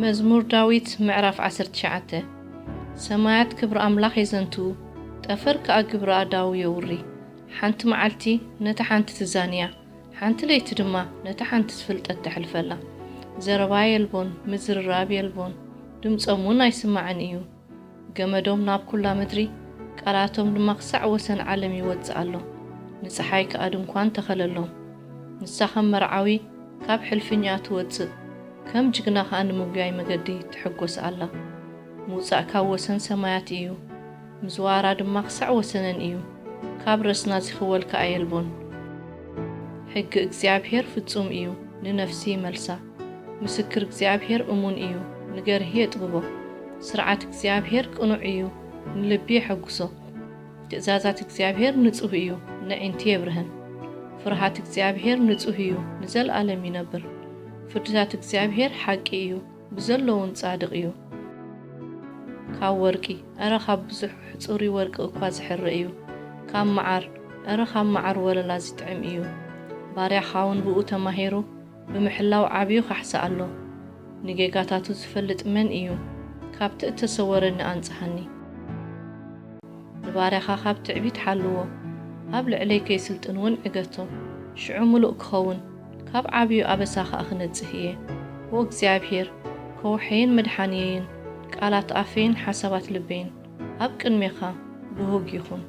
መዝሙር ዳዊት ምዕራፍ ዓሰርተ ትሽዓተ። ሰማያት ክብሪ ኣምላኽ የዘንትዉ፣ ጠፈር ከኣ ግብሪ ኣእዳዉ የውሪ። ሓንቲ መዓልቲ ነታ ሓንቲ ትዛንያ፣ ሓንቲ ለይቲ ድማ ነታ ሓንቲ ፍልጠት ተሕልፈላ። ዘረባ የልቦን፣ ምዝርራብ የልቦን፣ ድምጾም እውን ኣይስማዕን እዩ። ገመዶም ናብ ኩላ ምድሪ፣ ቃላቶም ድማ ክሳዕ ወሰን ዓለም ይወጽእ ኣሎ። ንጸሓይ ከኣ ድንኳን ተኸለሎም። ንሳ ከም መርዓዊ ካብ ሕልፍኛኣ ትወጽእ፣ ከም ጅግና ከኣ ንምጉያይ መገዲ ትሕጎስ ኣላ። ምውጻእ ካብ ወሰን ሰማያት እዩ፣ ምዝዋራ ድማ ክሳዕ ወሰነን እዩ። ካብ ረስና ዝኽወል ከኣ የልቦን። ሕጊ እግዚኣብሔር ፍጹም እዩ፣ ንነፍሲ ይመልሳ። ምስክር እግዚኣብሔር እሙን እዩ፣ ንገርሂ የጥብቦ። ስርዓት እግዚኣብሔር ቅኑዕ እዩ፣ ንልቢ የሐጉሶ። ትእዛዛት እግዚኣብሔር ንጹህ እዩ፣ ነዒንቲ የብርህን። ፍርሃት እግዚኣብሔር ንጹህ እዩ፣ ንዘለኣለም ይነብር። ፍርድታት እግዚኣብሔር ሓቂ እዩ፣ ብዘለውን ጻድቕ እዩ። ካብ ወርቂ፣ እረ ካብ ብዙሕ ጽሩይ ወርቂ እኳ ዝሕረ እዩ። ካብ መዓር፣ እረ ካብ መዓር ወለላ ዝጥዕም እዩ። ባርያኻውን ብኡ ተማሂሩ፣ ብምሕላው ዓብዩ ካሕሳ ኣሎ። ንጌጋታቱ ዝፈልጥ መን እዩ? ካብቲ እተሰወረኒ ኣንጽሃኒ። ንባርያኻ ካብ ትዕቢት ሓልዎ፣ ኣብ ልዕለይ ከይስልጥን እውን ዕገቶ። ሽዑ ምሉእ ክኸውን፣ ካብ ዓብዩ ኣበሳ ኸኣ ክነጽህ እየ። ኦ እግዚኣብሔር፣ ከውሐይን መድሓንየይን፣ ቃላት ኣፈይን ሓሳባት ልበይን ኣብ ቅድሜኻ ብሁግ ይኹን።